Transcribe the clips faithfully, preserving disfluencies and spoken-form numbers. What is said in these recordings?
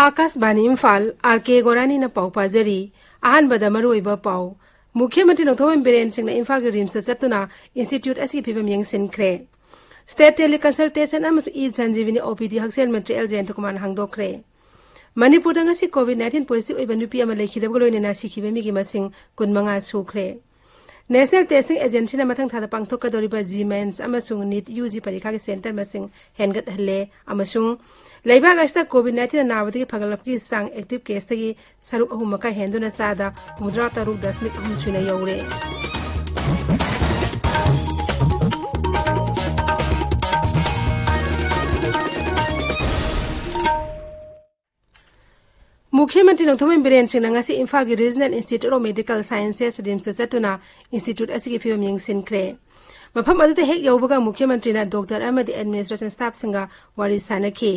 ꯑꯥꯀꯥꯁꯕꯥꯅꯤ Imphal, R ꯀꯦ ꯒꯣꯔꯥꯅꯤꯅ ꯄꯥꯎ ꯄꯥꯖꯔꯤ꯫ ꯑꯍꯥꯟꯕꯗ ꯃꯔꯨꯑꯣꯏꯕ ꯄꯥꯎ꯫ ꯃꯨꯈ꯭ꯌ ꯃꯟꯇ꯭ꯔꯤ ꯅꯣꯡꯊꯣꯝꯕꯝ ꯕꯤꯔꯦꯟ ꯁꯤꯡꯅ ꯏꯝꯐꯥꯜꯒꯤ ꯔꯤꯝꯁꯇ ꯆꯠꯇꯨꯅ ꯏꯟꯁꯇꯤꯇ꯭ꯌꯨꯠ ꯑꯁꯤꯒꯤ ꯐꯤꯕꯝ ꯌꯦꯡꯁꯤꯟꯈ꯭ꯔꯦ꯫ ꯁ꯭ꯇꯦꯠ ꯇꯦꯂꯤ ꯀꯟꯁꯜꯇꯦꯁꯟ ꯑꯃꯁꯨꯡ ꯏ ꯁꯟꯖꯤꯕꯤꯅꯤ ꯑꯣ ꯄꯤ ꯗꯤ ꯍꯛꯁꯦꯜ ꯃꯟꯇ꯭ꯔꯤ ꯑꯦꯜ ꯖꯌꯟꯇꯀꯨꯃꯥꯔꯅ ꯍꯥꯡꯗꯣꯛꯈ꯭ꯔꯦ꯫ ꯃꯅꯤꯄꯨꯔꯗ ꯉꯁꯤ ꯀꯣꯚꯤꯗ ꯅꯥꯏꯟꯇꯤꯟ ꯄꯣꯖꯤꯇꯤꯚ ꯑꯣꯏꯕ ꯅꯨꯄꯤ ꯑꯃ ꯂꯩꯈꯤꯗꯕꯒ ꯂꯣꯏꯅꯅ ꯁꯤꯈꯤꯕ ꯃꯤꯒꯤ ꯃꯁꯤꯡ ꯀꯨꯟꯃꯉꯥ ꯁꯨꯈ꯭ꯔꯦ꯫ ꯅꯦꯁꯅꯦꯜ ꯇꯦꯁꯇꯤꯡ ꯑꯦꯖꯦꯟꯁꯤꯅ ꯃꯊꯪ ꯊꯥꯗ ꯄꯥꯡꯊꯣꯛꯀꯗꯧꯔꯤꯕ ꯖꯤ ꯃꯦꯟꯁ ꯑꯃꯁꯨꯡ ꯅꯤꯠ ꯌꯨ ꯖꯤ ꯄꯔꯤꯈꯥꯒꯤ ꯁꯦꯟꯇꯔ ꯃꯁꯤꯡ ꯍꯦꯟꯒꯠꯍꯜꯂꯦ ꯑꯃꯁꯨꯡ ꯂꯩꯕꯥꯛ ꯑꯁꯤꯗ ꯀꯣꯚꯤꯗ ꯅꯥꯏꯟꯇꯤꯟ ꯅꯥꯕꯗꯒꯤ ꯐꯒꯠꯂꯛꯄꯒꯤ ꯆꯥꯡ ꯑꯦꯛꯇꯤꯚ ꯀꯦꯁꯇꯒꯤ ꯁꯔꯨꯛ ꯑꯍꯨꯝ ꯃꯈꯥꯏ ꯍꯦꯟꯗꯨꯅ ꯆꯥꯗ ꯍꯨꯝꯐꯨꯇꯔꯥ ꯇꯔꯨꯛ ꯗꯁꯃꯤꯛ ꯑꯍꯨꯝ ꯁꯨꯏꯅ ꯌꯧꯔꯦ꯫ ꯃꯨꯈ꯭ꯌ ꯃꯟꯇ꯭ꯔꯤ ꯅꯣꯡꯊꯣꯝꯕꯝ ꯕꯤꯔꯦꯟ ꯁꯤꯡꯅ ꯉꯁꯤ ꯏꯝꯐꯥꯜꯒꯤ regional institute of medical sciences, ꯔꯤꯝꯁꯇ ꯆꯠꯇꯨꯅ ꯏꯟꯁꯇꯤꯇ꯭ꯌꯨꯠ ꯑꯁꯤꯒꯤ ꯐꯤꯕꯝ ꯌꯦꯡꯁꯤꯟꯈ꯭ꯔꯦ꯫ ꯃꯐꯝ ꯑꯗꯨꯗ ꯍꯦꯛ ꯌꯧꯕꯒ ꯃꯨꯈ꯭ꯌ ꯃꯟꯇ꯭ꯔꯤꯅ ꯗꯣꯛꯇꯔ ꯑꯃꯗꯤ ꯑꯦꯗꯃꯤꯅꯤꯁꯇ꯭ꯔꯦꯁꯟ ꯁ꯭ꯇꯥꯐꯁꯤꯡꯒ ꯋꯥꯔꯤ ꯁꯥꯅꯈꯤ꯫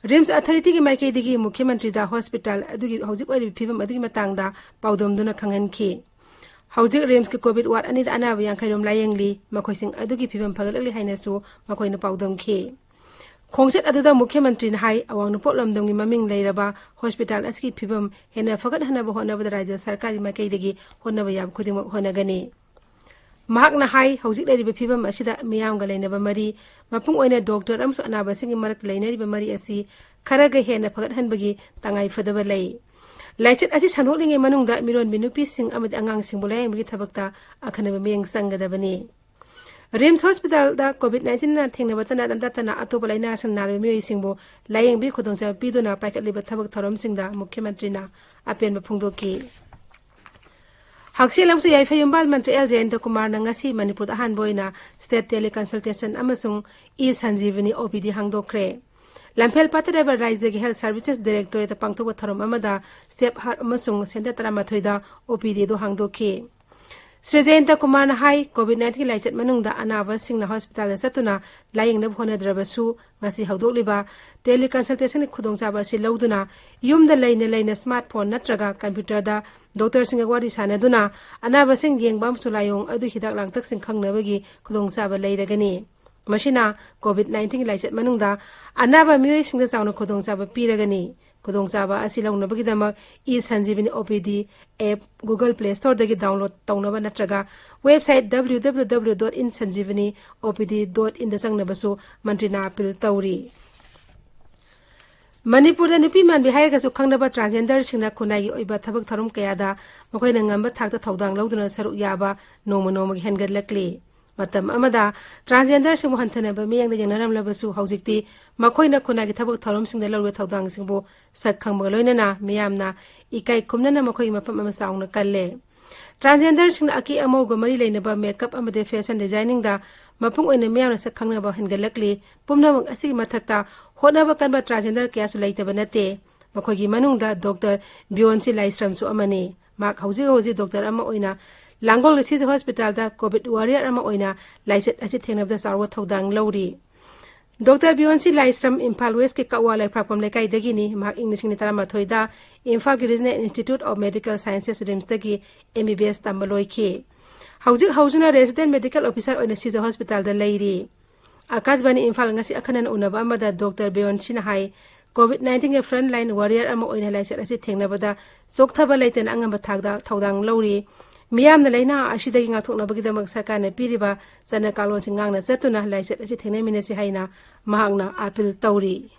ꯔꯤꯝꯁ ꯑꯊꯣꯔꯤꯇꯤꯒꯤ ꯃꯥꯏꯀꯩꯗꯒꯤ ꯃꯨꯈ꯭ꯌ ꯃꯟꯇ꯭ꯔꯤꯗ ꯍꯣꯁꯄꯤꯇꯥꯜ ꯑꯗꯨꯒꯤ ꯍꯧꯖꯤꯛ ꯑꯣꯏꯔꯤꯕ ꯐꯤꯕꯝ ꯑꯗꯨꯒꯤ ꯃꯇꯥꯡꯗ ꯄꯥꯎꯗꯝꯗꯨꯅ ꯈꯪꯍꯟꯈꯤ꯫ ꯍꯧꯖꯤꯛ ꯔꯤꯝꯁꯀꯤ ꯀꯣꯚꯤꯗ ꯋꯥꯔꯗ ꯑꯅꯤꯗ ꯑꯅꯥꯕ ꯌꯥꯡꯈꯩ ꯔꯣꯝ ꯂꯥꯌꯦꯡꯂꯤ, ꯃꯈꯣꯏꯁꯤꯡ ꯑꯗꯨꯒꯤ ꯐꯤꯕꯝ ꯐꯒꯠꯂꯛꯂꯤ ꯍꯥꯏꯅꯁꯨ ꯃꯈꯣꯏꯅ ꯄꯥꯎꯗꯝꯈꯤ꯫ ꯈꯣꯡꯆꯠ ꯑꯗꯨꯗ ꯃꯨꯈ꯭ꯌ ꯃꯟꯇ꯭ꯔꯤꯅ ꯍꯥꯏ, ꯑꯋꯥꯡ ꯅꯣꯡꯄꯣꯛ ꯂꯝꯗꯝꯒꯤ ꯃꯃꯤꯡ ꯂꯩꯔꯕ ꯍꯣꯁꯄꯤꯇꯥꯜ ꯑꯁꯤꯒꯤ ꯐꯤꯕꯝ ꯍꯦꯟꯅ ꯐꯒꯠꯍꯟꯅꯕ ꯍꯣꯠꯅꯕꯗ ꯔꯥꯖ꯭ꯌ ꯁꯔꯀꯥꯔꯒꯤ ꯃꯥꯏꯀꯩꯗꯒꯤ ꯍꯣꯠꯅꯕ ꯌꯥꯕ ꯈꯨꯗꯤꯡꯃꯛ ꯍꯣꯠꯅꯒꯅꯤ꯫ ꯃꯍꯥꯛꯅ ꯍꯥꯏ, ꯍꯧꯖꯤꯛ ꯂꯩꯔꯤꯕ ꯐꯤꯕꯝ ꯑꯁꯤꯗ ꯃꯤꯌꯥꯝꯒ ꯂꯩꯅꯕ ꯃꯔꯤ, ꯃꯄꯨꯡ ꯑꯣꯏꯅ ꯗꯣꯛꯇꯔ ꯑꯃꯁꯨꯡ ꯑꯅꯥꯕꯁꯤꯡꯒꯤ ꯃꯔꯛꯇ ꯂꯩꯅꯔꯤꯕ ꯃꯔꯤ ꯑꯁꯤ ꯈꯔꯒ ꯍꯦꯟꯅ ꯐꯒꯠꯍꯟꯕꯒꯤ ꯇꯉꯥꯏ ꯐꯗꯕ ꯂꯩ꯫ ꯂꯥꯏꯆꯠ ꯑꯁꯤ ꯁꯟꯗꯣꯛꯂꯤꯉꯩ ꯃꯅꯨꯡꯗ ꯃꯤꯔꯣꯟꯕꯤ ꯅꯨꯄꯤꯁꯤꯡ ꯑꯃꯗꯤ ꯑꯉꯥꯡꯁꯤꯡꯕꯨ ꯂꯥꯌꯦꯡꯕꯒꯤ ꯊꯕꯛꯇ ꯑꯈꯟꯅꯕ ꯃꯤꯠꯌꯦꯡ ꯆꯪꯒꯗꯕꯅꯤ꯫ ꯔꯤꯝꯁ ꯍꯣꯁꯄꯤꯇꯥꯜꯗ ꯀꯣꯚꯤꯗ ꯅꯥꯏꯟꯇꯤꯟꯅ ꯊꯦꯡꯅꯕꯇ ꯅꯠꯇꯅ ꯑꯇꯣꯞꯄ ꯂꯥꯏꯅꯥꯁꯤꯡ ꯅꯥꯔꯕ ꯃꯤꯑꯣꯏꯁꯤꯡꯕꯨ ꯂꯥꯌꯦꯡꯕꯒꯤ ꯈꯨꯗꯣꯡꯆꯥꯕ ꯄꯤꯗꯨꯅ ꯄꯥꯏꯈꯠꯂꯤꯕ ꯊꯕꯛ ꯊꯧꯔꯝꯁꯤꯡꯗ ꯃꯨꯈ꯭ꯌ ꯃꯟꯇ꯭ꯔꯤꯅ ꯑꯄꯦꯟꯕ ꯐꯣꯡꯗꯣꯛꯈꯤ꯫ ꯍꯛꯁꯦꯜ ꯑꯃꯁꯨꯡ ꯌꯥꯏꯐ ꯌꯨꯝꯕꯥꯜ ꯃꯟꯇ꯭ꯔꯤ ꯑꯦꯜ ꯖꯌꯟꯇ ꯀꯨꯃꯥꯔꯅ ꯉꯁꯤ ꯃꯅꯤꯄꯨꯔꯗ ꯑꯍꯥꯟꯕ ꯑꯣꯏꯅ ꯁ꯭ꯇꯦꯠ ꯇꯦꯂꯤ ꯀꯟꯁꯜꯇꯦꯁꯟ ꯑꯃꯁꯨꯡ ꯏ ꯁꯟꯖꯤꯕꯅꯤ ꯑꯣ ꯄꯤ ꯗꯤ ꯍꯥꯡꯗꯣꯛꯈ꯭ꯔꯦ꯫ ꯂꯝꯐꯦꯜ ꯄꯥꯠꯇ ꯂꯩꯕ ꯔꯥꯖ꯭ꯌꯒꯤ ꯍꯦꯜꯊ ꯁꯔꯚꯤꯁꯦꯁ ꯗꯥꯏꯔꯦꯛꯇꯣꯔꯦꯠꯇ ꯄꯥꯡꯊꯣꯛꯄ ꯊꯧꯔꯝ ꯑꯃꯗ ꯁ꯭ꯇꯦꯞ ꯍꯥꯔꯠ ꯑꯃꯁꯨꯡ ꯁꯦꯟꯇꯔ ꯇꯔꯥꯃꯥꯊꯣꯏꯗ ꯑꯣ ꯄꯤ ꯗꯤ ꯑꯗꯨ ꯍꯥꯡꯗꯣꯛꯈꯤ꯫ ꯁ꯭ꯔꯤ ꯖꯌꯟꯇ ꯀꯨꯃꯥꯔꯅ ꯍꯥꯏ, ꯀꯣꯚꯤꯗ ꯅꯥꯏꯟꯇꯤꯟꯒꯤ ꯂꯥꯏꯆꯠ ꯃꯅꯨꯡꯗ ꯑꯅꯥꯕꯁꯤꯡꯅ ꯍꯣꯁꯄꯤꯇꯥꯜꯗ ꯆꯠꯇꯨꯅ ꯂꯥꯌꯦꯡꯅꯕ ꯍꯣꯠꯅꯗ꯭ꯔꯕꯁꯨ, ꯉꯁꯤ ꯍꯧꯗꯣꯛꯂꯤꯕ ꯇꯦꯂꯤ ꯀꯟꯁꯜꯇꯦꯁꯟꯒꯤ ꯈꯨꯗꯣꯡꯆꯥꯕ ꯑꯁꯤ ꯂꯧꯗꯨꯅ ꯌꯨꯝꯗ ꯂꯩꯅ ꯂꯩꯅ ꯁ꯭ꯃꯥꯔꯠ ꯐꯣꯟ ꯅꯠꯇ꯭ꯔꯒ ꯀꯝꯄ꯭ꯌꯨꯇꯔꯗ ꯗꯣꯛꯇꯔꯁꯤꯡꯒ ꯋꯥꯔꯤ ꯁꯥꯅꯗꯨꯅ ꯑꯅꯥꯕꯁꯤꯡ ꯌꯦꯡꯕ ꯑꯃꯁꯨꯡ ꯂꯥꯏꯑꯣꯡ ꯑꯗꯨ ꯍꯤꯗꯥꯛ ꯂꯥꯡꯊꯛꯁꯤꯡ ꯈꯪꯅꯕꯒꯤ ꯈꯨꯗꯣꯡꯆꯥꯕ ꯂꯩꯔꯒꯅꯤ꯫ ꯃꯁꯤꯅ ꯀꯣꯚꯤꯗ ꯅꯥꯏꯟꯇꯤꯟꯒꯤ ꯂꯥꯏꯆꯠ ꯃꯅꯨꯡꯗ ꯑꯅꯥꯕ ꯃꯤꯑꯣꯏꯁꯤꯡꯗ ꯆꯥꯎꯅ ꯈꯨꯗꯣꯡꯆꯥꯕ ꯄꯤꯔꯒꯅꯤ꯫ ꯈꯨꯗꯣꯡꯆꯥꯕ ꯑꯁꯤ ꯂꯧꯅꯕꯒꯤꯗꯃꯛ ꯏ ꯁꯟꯖꯤꯕꯅꯤ O P D app Google Play Storeꯗꯒꯤ download ꯇꯧꯅꯕ ꯅꯠꯇ꯭ꯔꯒ website W W W dot in sanjeevani O P D dot inꯗ ꯆꯪꯅꯕꯁꯨ ꯃꯟꯇ꯭ꯔꯤꯅ ꯑꯥꯄꯤꯜ ꯇꯧꯔꯤ꯫ ꯃꯅꯤꯄꯨꯔꯗ ꯅꯨꯄꯤ ꯃꯥꯟꯕꯤ ꯍꯥꯏꯔꯒꯁꯨ ꯈꯪꯅꯕ transgenderꯁꯤꯡꯅ ꯈꯨꯟꯅꯥꯏꯒꯤ ꯑꯣꯏꯕ ꯊꯕꯛ ꯊꯧꯔꯝ ꯀꯌꯥꯗ ꯃꯈꯣꯏꯅ ꯉꯝꯕ ꯊꯥꯛꯇ ꯊꯧꯗꯥꯡ ꯂꯧꯗꯨꯅ ꯁꯔꯨꯛ ꯌꯥꯕ ꯅꯣꯡꯃ ꯅꯣꯡꯃꯒꯤ ꯍꯦꯟꯒꯠꯂꯛꯂꯤ꯫ ꯃꯇꯝ ꯑꯃꯗ transgenderꯁꯤꯡꯕꯨ ꯍꯟꯊꯅꯕ ꯃꯤꯠꯌꯦꯡꯗ ꯌꯦꯡꯅꯔꯝꯂꯕꯁꯨ ꯍꯧꯖꯤꯛꯇꯤ ꯃꯈꯣꯏꯅ ꯈꯨꯟꯅꯥꯏꯒꯤ ꯊꯕꯛ ꯊꯧꯔꯝꯁꯤꯡꯗ ꯂꯧꯔꯤꯕ ꯊꯧꯗꯥꯡꯁꯤꯡꯕꯨ ꯁꯛ ꯈꯪꯕꯒ ꯂꯣꯏꯅꯅ ꯃꯤꯌꯥꯝꯅ ꯏꯀꯥꯏ ꯈꯨꯝꯅꯅ ꯃꯈꯣꯏꯒꯤ ꯃꯐꯝ ꯑꯃ ꯆꯥꯎꯅ ꯀꯜꯂꯦ꯫ Transgenderꯁꯤꯡꯅ ꯑꯀꯦ ꯑꯃꯧꯒ ꯃꯔꯤ ꯂꯩꯅꯕ makeup ꯑꯃꯗꯤ fashion designingꯗ ꯃꯄꯨꯡ ꯑꯣꯏꯅ ꯃꯤꯌꯥꯝꯅ ꯁꯛ ꯈꯪꯅꯕ ꯍꯦꯟꯒꯠꯂꯛꯂꯤ꯫ ꯄꯨꯝꯅꯃꯛ ꯑꯁꯤꯒꯤ ꯃꯊꯛꯇ ꯍꯣꯠꯅꯕ ꯀꯟꯕ transgender ꯀꯌꯥꯁꯨ ꯂꯩꯇꯕ ꯅꯠꯇꯦ꯫ ꯃꯈꯣꯏꯒꯤ ꯃꯅꯨꯡꯗ ꯗꯣꯛꯇꯔ ꯕꯤꯌꯣꯟꯁꯤ ꯂꯥꯏꯁ꯭ꯔꯝꯁꯨ ꯑꯃꯅꯤ꯫ ꯃꯍꯥꯛ ꯍꯧꯖꯤꯛ ꯍꯧꯖꯤꯛ ꯗꯣꯛꯇꯔ ꯑꯃ ꯑꯣꯏꯅ ꯂꯥꯡꯒꯣꯜꯒꯤ ꯁꯤꯖ ꯍꯣꯁꯄꯤꯇꯥꯜꯗ COVID warrior ꯑꯃ ꯑꯣꯏꯅ ꯂꯥꯏꯆꯠ ꯑꯁꯤ ꯊꯦꯡꯅꯕꯗ ꯆꯥꯎꯕ ꯊꯧꯗꯥꯡ ꯂꯧꯔꯤ꯫ ꯗꯣꯛꯇꯔ ꯕꯤꯌꯣꯟꯁꯤ ꯂꯥꯏꯁ꯭ꯔꯝ ꯏꯝꯐꯥꯜ ꯋꯦꯁꯀꯤ ꯀꯛꯋꯥ ꯂꯩꯐ꯭ꯔꯥꯛꯄꯝ ꯂꯩꯀꯥꯏꯗꯒꯤꯅꯤ꯫ ꯃꯍꯥꯛ ꯏꯪ ꯂꯤꯁꯤꯡ ꯑꯅꯤ ꯇꯔꯥꯃꯥꯊꯣꯏꯗ ꯏꯝꯐꯥꯜꯒꯤ Regional Institute of Medical Sciences, RIMSꯇꯒꯤ M B B S ꯇꯝꯕ ꯂꯣꯏꯈꯤ꯫ ꯍꯧꯖꯤꯛ ꯍꯧꯖꯤꯛꯅ resident medical officer ꯑꯣꯏꯅ ꯁꯤꯖ ꯍꯣꯁꯄꯤꯇꯥꯜꯗ ꯂꯩꯔꯤ꯫ ꯑꯀꯥꯁꯕꯥꯅꯤ ꯏꯝꯐꯥꯜ ꯉꯁꯤ ꯑꯈꯟꯅꯅ ꯎꯅꯕ ꯑꯃꯗ ꯗꯣꯛꯇꯔ ꯕꯤꯌꯣꯟꯁꯤꯅ ꯍꯥꯏ, COVID nineteenꯒꯤ frontline warrior ꯑꯃ ꯑꯣꯏꯅ ꯂꯥꯏꯆꯠ ꯑꯁꯤ ꯊꯦꯡꯅꯕꯗ ꯆꯣꯛꯊꯕ ꯂꯩꯇꯅ ꯑꯉꯝꯕ ꯊꯥꯛꯇ ꯊꯧꯗꯥꯡ ꯂꯧꯔꯤ꯫ ꯃꯤꯌꯥꯝꯅ ꯂꯥꯏꯅꯥ ꯑꯁꯤꯗꯒꯤ ꯉꯥꯛꯊꯣꯛꯅꯕꯒꯤꯗꯃꯛ ꯁꯔꯀꯥꯔꯅ ꯄꯤꯔꯤꯕ ꯆꯠꯅ ꯀꯥꯡꯂꯣꯟꯁꯤꯡ ꯉꯥꯛꯅ ꯆꯠꯇꯨꯅ ꯂꯥꯏꯆꯠ ꯑꯁꯤ ꯊꯦꯡꯅꯃꯤꯟꯅꯁꯤ ꯍꯥꯏꯅ ꯃꯍꯥꯛꯅ ꯑꯥꯄꯤꯜ ꯇꯧꯔꯤ꯫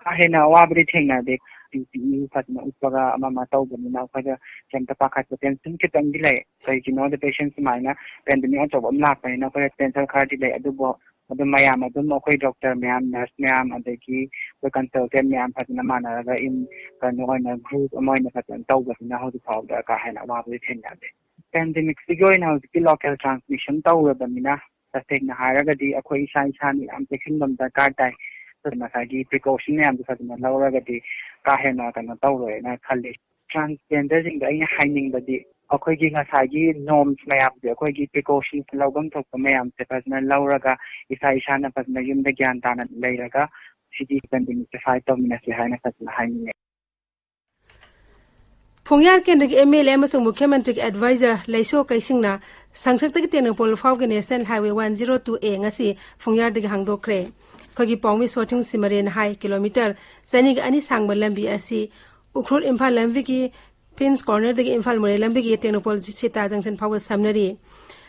ꯀꯥ ꯍꯦꯟꯅ ꯑꯋꯥꯕꯗꯤ ꯊꯦꯡꯅꯗꯦ꯫ ꯄꯤ ꯄꯤ ꯏ ꯐꯖꯅ ꯎꯞꯄꯒ ꯑꯃ ꯑꯃ ꯇꯧꯕꯅꯤꯅ ꯑꯩꯈꯣꯏꯗ ꯀꯩꯝꯇ ꯄꯥꯈꯠꯄ, tension ꯈꯤꯇꯪꯗꯤ ꯂꯩ꯫ ꯀꯩꯒꯤꯅꯣꯗ patient ꯁꯨꯃꯥꯏꯅ pandemic ꯑꯆꯧꯕ ꯑꯃ ꯂꯥꯛꯄꯅꯤꯅ ꯑꯩꯈꯣꯏꯗ tension ꯈꯔꯗꯤ ꯂꯩ꯫ ꯑꯗꯨꯕꯨ ꯑꯗꯨꯝ ꯃꯌꯥꯝ ꯑꯗꯨꯝ ꯑꯩꯈꯣꯏ doctor ꯃꯌꯥꯝ, nurse ꯃꯌꯥꯝ, ꯑꯗꯒꯤ ꯑꯩꯈꯣꯏ consultant ꯃꯌꯥꯝ ꯐꯖꯅ ꯃꯥꯟꯅꯔꯒ in ꯀꯩꯅꯣ ꯑꯣꯏꯅ group ꯑꯃ ꯑꯣꯏꯅ ꯐꯖꯅ ꯇꯧꯕꯅꯤꯅ ꯍꯧꯖꯤꯛ ꯐꯥꯎꯕꯗ ꯀꯥ ꯍꯦꯟꯅ ꯑꯋꯥꯕꯗꯤ ꯊꯦꯡꯅꯗꯦ꯫ Pandemicꯁꯤꯒꯤ ꯑꯣꯏꯅ ꯍꯧꯖꯤꯛꯇꯤ local transmission ꯇꯧꯔꯕꯅꯤꯅ ꯇꯁꯦꯡꯅ ꯍꯥꯏꯔꯒꯗꯤ ꯑꯩꯈꯣꯏ ꯏꯁꯥ ꯏꯁꯥꯅ ꯌꯥꯝ ꯆꯦꯛꯁꯤꯟꯕ ꯑꯃ ꯗꯔꯀꯥꯔ ꯇꯥꯏ꯫ ꯑꯗꯨꯅ ꯉꯁꯥꯏꯒꯤ precaution ꯃꯌꯥꯝꯗꯣ ꯐꯖꯅ ꯂꯧꯔꯒꯗꯤ ꯀꯥ ꯍꯦꯟꯅ ꯀꯩꯅꯣ ꯇꯧꯔꯣꯏꯅ ꯈꯜꯂꯤ꯫ Transgenderꯁꯤꯡꯗ ꯑꯩꯅ ꯍꯥꯏꯅꯤꯡꯕꯗꯤ ꯑꯩꯈꯣꯏꯒꯤ ꯉꯁꯥꯏꯒꯤ norms ꯃꯌꯥꯝꯁꯦ, ꯑꯩꯈꯣꯏꯒꯤ precautions ꯂꯧꯐꯝ ꯊꯣꯛꯄ ꯃꯌꯥꯝꯁꯦ ꯐꯖꯅ ꯂꯧꯔꯒ ꯏꯁꯥ ꯏꯁꯥꯅ ꯐꯖꯅ ꯌꯨꯝꯗ ꯒ꯭ꯌꯥꯟ ꯇꯥꯅ ꯂꯩꯔꯒ ꯁꯤꯒꯤ pandemicꯁꯦ fight ꯇꯧꯃꯤꯟꯅꯁꯦ ꯍꯥꯏꯅ ꯐꯖꯅ ꯍꯥꯏꯅꯤꯡꯉꯦ꯫ ꯐꯨꯡꯌꯥꯔ ꯀꯦꯟꯗ꯭ꯔꯒꯤ M L A ꯑꯃꯁꯨꯡ ꯃꯨꯈ꯭ꯌ ꯃꯟꯇ꯭ꯔꯤꯒꯤ advisor ꯂꯩꯁꯣ ꯀꯩꯁꯤꯡꯅ ꯁꯪꯁꯛꯇꯒꯤ ꯇꯦꯡꯅꯧꯄꯜ ꯐꯥꯎꯒꯤ National Highway one zero two A ꯉꯁꯤ ꯐꯨꯡꯌꯥꯔꯗꯒꯤ ꯍꯥꯡꯗꯣꯛꯈ꯭ꯔꯦ꯫ ꯑꯩꯈꯣꯏꯒꯤ ꯄꯥꯎꯃꯤ ꯁꯣꯔꯊꯤꯡ ꯁꯤꯃꯔꯦꯟ ꯍꯥꯏ, ꯀꯤꯂꯣꯃꯤꯇꯔ ꯆꯅꯤꯒ ꯑꯅꯤ ꯁꯥꯡꯕ ꯂꯝꯕꯤ ꯑꯁꯤ ꯎꯈ꯭ꯔꯨꯜ ꯏꯝꯐꯥꯜ ꯂꯝꯕꯤꯒꯤ ꯐꯤꯟꯁ ꯀꯣꯔꯅꯔꯗꯒꯤ ꯏꯝꯐꯥꯜ ꯃꯣꯔꯦ ꯂꯝꯕꯤꯒꯤ ꯇꯦꯡꯅꯧꯄꯜ ꯁꯤꯇꯥ ꯖꯪꯁꯟ ꯐꯥꯎꯕ ꯁꯝꯅꯔꯤ꯫